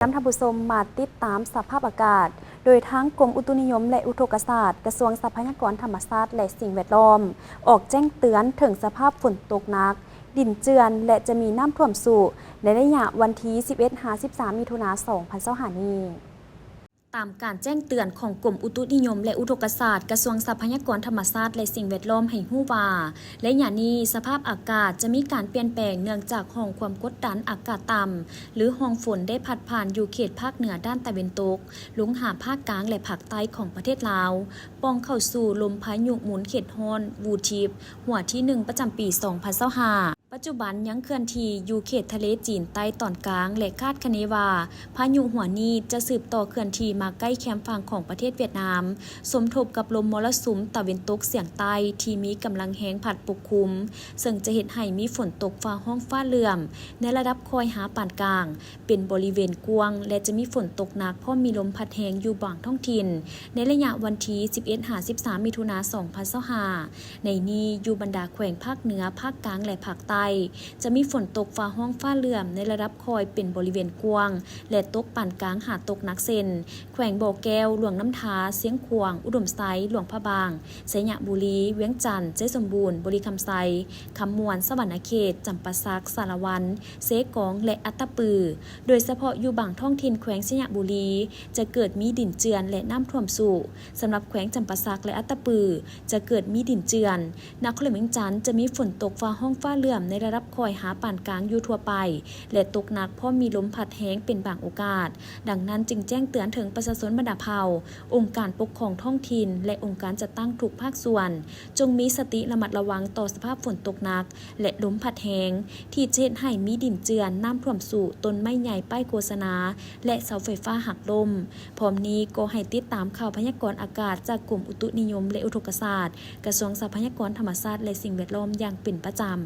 ນຳທ່ານຜູ້ຊົມມາຕິດຕາມສະພາບອາກາດ, ໂດຍທາງກົມອຸຕຸນິຍົມ ແລະ ອຸທົກກະສາດ, ກະຊວງຊັບພະຍາກອນທຳມະຊາດ ແລະ ສິ່ງແວດລ້ອມ ອອກແຈ້ງເຕືອນເຖິງສະພາບຝົນຕົກໜັກ, ດິນເຈື່ອນ ແລະ ຈະມີນ້ຳຖ້ວມສູງ ໃນໄລຍະວັນທີສິບເອັດຫາສິບສາມ ມິຖຸນາ ສອງພັນຊາວຫ້ານີ້. ຕາມການແຈ້ງເຕືອນຂອງກົມອຸຕຸນິຍົມ ແລະ ອຸທົກກະສາດ, ກະຊວງຊັບພະຍາກອນທຳມະຊາດ ແລະ ສິ່ງແວດລ້ອມ ໃຫ້ຮູ້ວ່າ ໄລຍະນີ້ສະພາບອາກາດຈະມີການປ່ຽນແປງ ເນື່ອງຈາກຮ່ອງຄວາມກົດດັນອາກາດຕ່ຳ ຫຼື ຮ່ອງຝົນໄດ້ພັດຜ່ານຢູ່ເຂດພາກເໜືອດ້ານຕາເວັນຕົກ ລົງຫາພາກກາງ ແລະ ພາກໃຕ້ຂອງປະເທດລາວ, ປ່ອງເຂົ້າສູ່ລົມພາຍຸໝູນເຂດຮ້ອນ Wu-tip ຫົວທີໜຶ່ງ ປະຈຳປີສອງພັນຊາວຫ້າ. ປັດຈຸບັນຍັງເຄື່ອນທີ່ຢູ່ເຂດທະເລຈີນໃຕ້ຕອນກາງ ແລະ ຄາດຄະເນວ່າ ພາຍຸຫົວນີ້ຈະສືບຕໍ່ເຄື່ອນທີ່ມາໃກ້ແຄມຝັ່ງຂອງປະເທດຫວຽດນາມ, ສົມທົບກັບລົມມໍລະສຸມຕາເວັນຕົກສຽງໃຕ້ທີ່ມີກຳລັງແຮງພັດປົກຄຸມ, ເຊິ່ງຈະເຮັດໃຫ້ມີຝົນຕົກຟ້າຮ້ອງຟ້າເຫຼື້ອມໃນລະດັບຄ່ອຍຫາປານກາງ ເປັນບໍລິເວນກວ້າງ ແລະ ຈະມີຝົນຕົກໜັກ ພ້ອມມີລົມພັດແຮງຢູ່ບາງທ້ອງຖິ່ນ ໃນໄລຍະວັນທີສິບເອັດຫາສິບສາມ ມິຖຸນາ ສອງພັນຊາວຫ້າ. ໃນນີ້ ຢູ່ບັນດາແຂວງພາກເໜືອ, ພາກກາງ ແລະ ພາກໃຕ້ ຈະມີຝົນຕົກຟ້າຮ້ອງຟ້າເຫຼື້ອມໃນລະດັບຄ່ອຍເປັນບໍລິເວນກວ້າງ ແລະ ຕົກປານກາງຫາຕົກໜັກ ເຊັ່ນ ແຂວງບໍ່ແກ້ວ, ຫຼວງນ້ຳທາ, ຊຽງຂວາງ, ອຸດົມໄຊ, ຫຼວງພະບາງ, ໄຊຍະບູລີ, ວຽງຈັນ, ໄຊສົມບູນ, ບໍລິຄຳໄຊ, ຄຳມ່ວນ, ສະຫວັນນະເຂດ, ຈຳປາສັກ, ສາລະວັນ, ເຊກອງ ແລະ ອັດຕະປື, ໂດຍສະເພາະຢູ່ບາງທ້ອງຖິ່ນແຂວງໄຊຍະບູລີ ຈະເກີດມີດິນເຈື່ອນ ແລະ ນ້ຳຖ້ວມສູງ. ສຳລັບແຂວງຈຳປາສັກ ແລະ ອັດຕະປື ຈະເກີດມີດິນເຈື່ອນ. ນະຄອນຫຼວງວຽງຈັນຈະມີຝົນຕົກຟ້າຮ້ອງຟ້າເຫຼື້ອມໃນລະດັບຄ່ອຍຫາປານກາງຢູ່ທົ່ວໄປ ແລະ ຕົກໜັກ ພ້ອມມີລົມພັດແຮງເປັນບາງໂອກາດ. ດັ່ງນັ້ນຈຶ່ງແຈ້ງເຕືອນເຖິງປະຊາຊົນບັນດາເຜົ່າ, ອົງການປົກຄອງທ້ອງຖິ່ນ ແລະ ອົງການຈັດຕັ້ງທຸກພາກສ່ວນ ຈົ່ງມີສະຕິລະມັດລະວັງຕໍ່ສະພາບຝົນຕົກໜັກ ແລະ ລົມພັດແຮງ ທີ່ຈະເຮັດໃຫ້ມີດິນເຈື່ອນ, ນ້ຳຖ້ວມສູງ, ຕົ້ນໄມ້ໃຫຍ່ປ້າຍໂຄສະນາ ແລະ ເສົາໄຟຟ້າຫັກລົ້ມ. ພ້ອມນີ້ກໍໃຫ້ຕິດຕາມຂ່າວພະຍາກອນອາກາດຈາກກົມອຸຕຸນິຍົມ ແລະ ອຸທົກກະສາດ, ກະຊວງຊັບພະຍາກອນທຳມະຊາດ ແລະ ສິ່ງແວດລ້ອມຢ່າງເປັນປະຈຳ.